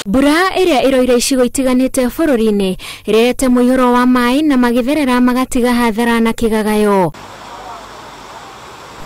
Mbura ĩrĩa ĩroira icigo itiganĩte bũrũri-inĩ ĩrehete mũiyũro wa maĩ na magĩtherera magatiga hathara na kĩgagayo.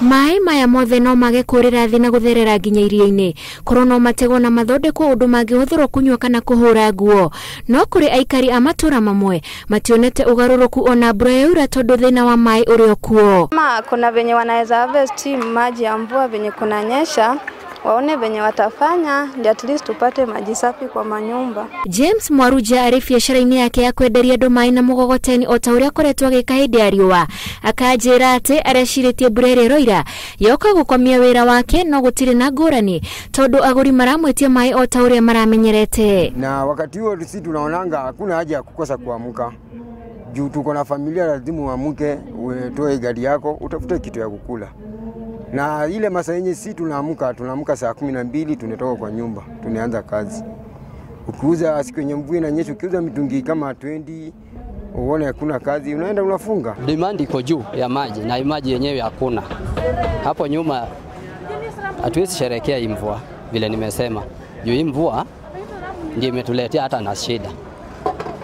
Maĩ maya mothe no mage kũrĩra thĩ na gũtherera nginya iria-inĩ. Korwo no mategwo na mathondekwo ũndũ mangĩhũthĩrwo kũnyua kana kũhũra nguo. No kũrĩ aikari a matũra mamwe mationete ũgarũrũku ona mbura yaura tondũ thĩna wa maĩ ũrĩ o kuo. Kama kuna venye wanaweza harvest maji ya mvua venye kunanyesha, waone venye watafanya ndio at least tupate maji safi kwa manyumba. James Mwaruja arĩ biacara-inĩ yake ya kwenderia andũ maĩ na mũgogoteni o ta ũrĩa akoretwo agĩka hĩndĩ ya riũa. Akanjĩra atĩ arecirĩtie mbura ĩrĩa ĩroira yoka gũkomia wĩra wake no gũtirĩ na ngũrani tondũ agũri maramwĩtia maĩ o ta ũrĩa maramenyerete. Na wakati huo sisi tunaonanga hakuna haja ya kukosa kuamka. Juu tuko na familia, lazima uamke, utoe gari yako, utafute kitu ya kukula. Na ile masaa yenye sisi tunaamka saa 12 tunatoka kwa nyumba, tunaanza kazi. Ukiuza siku yenye mvua inanyesha, ukiuza mitungi kama 20, uone hakuna kazi, unaenda unafunga. Demand iko juu ya maji na maji yenyewe hakuna. Hapo nyuma hatuwezi sherekea hii mvua vile nimesema. Juu hii mvua ndio imetuletea hata na shida.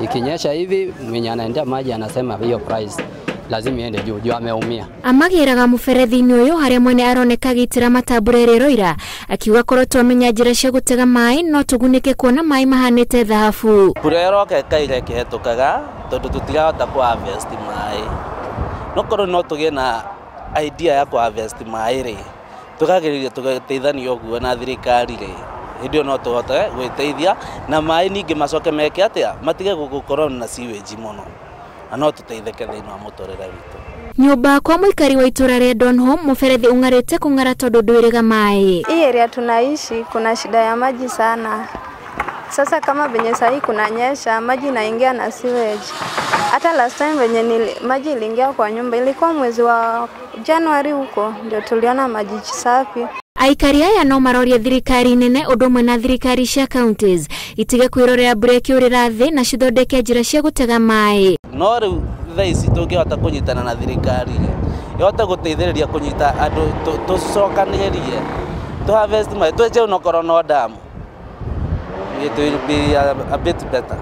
Ikinyesha hivi mwenye anaendea maji anasema hiyo price lazima iende juu, juu ameumia. Amagĩraga mũberethi-inĩ ũyũ harĩa mwene aroneka agĩitĩra mata mbura ĩrĩa ĩroira, akiuga korwo twamenya njĩra cia gũtega maĩ no tũgunĩke kuona maĩ mahanĩte thahabu. Mbura ĩroka ĩkaira ĩkĩhetũkaga tondũ tũtirahota kũ harvest maĩ. No korwo no tũgĩe na idea ya kũ harvest maĩ rĩ, tũkagĩrĩria tũgateithania ũguo na thirikari rĩ, hĩndĩ ĩyo no tũhote gwĩteithia na maĩ ningĩ macoke meke atĩa, matige gũkorwo na sewage mũno na no tũteithĩke thĩinĩ wa mũtũrĩre witũ. Nyũmba kwa mũikari wa itũra rĩa Donholm mũberethi ũng'arĩte kũng'ara tondũ ndwĩrĩga maĩ. Hii area tunaishi kuna shida ya maji sana. Sasa kama venye sahi kunanyesha maji inaingia na sewage. Hata last time venye maji iliingia kwa nyumba ilikuwa mwezi wa Januari huko ndio tuliona maji safi. Aikari aya no maroria thirikari nene ũndũ ũmwe na thirikari cia counties itige kwĩrorera mbura ĩkĩũrĩra thĩ na cithondeke njĩra cia gũtega maĩ. No rĩu thaa ici tũngĩhota kũnyitana na thirikari rĩ, ĩhote gũteithĩrĩria kũnyita andũ, tũcokanĩrĩrie tũ harvest maĩ, twenje onokorwo no damu, it will be a bit better.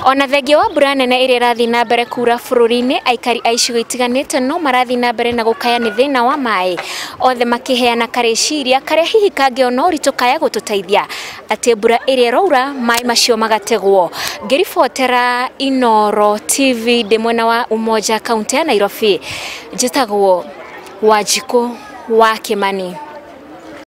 Ona thengia wa mbura nene ĩrĩa ĩrathiĩ na mbere kura bũrũri-inĩ, aikari a icigo itiganĩte no marathiĩ na mbere na gũkaya nĩ thĩna wa maĩ, othe makĩheana karĩciria karĩa hihi kangĩona ũritũ kaya gũtũteithia atĩ mbura ĩrĩa ĩroura maĩ macio magategwo. Ngĩribotera Inooro TV ndĩ mwena wa Umoja kaunti ya Nairobi, njĩtagwo Wanjikũ wa Kĩmani.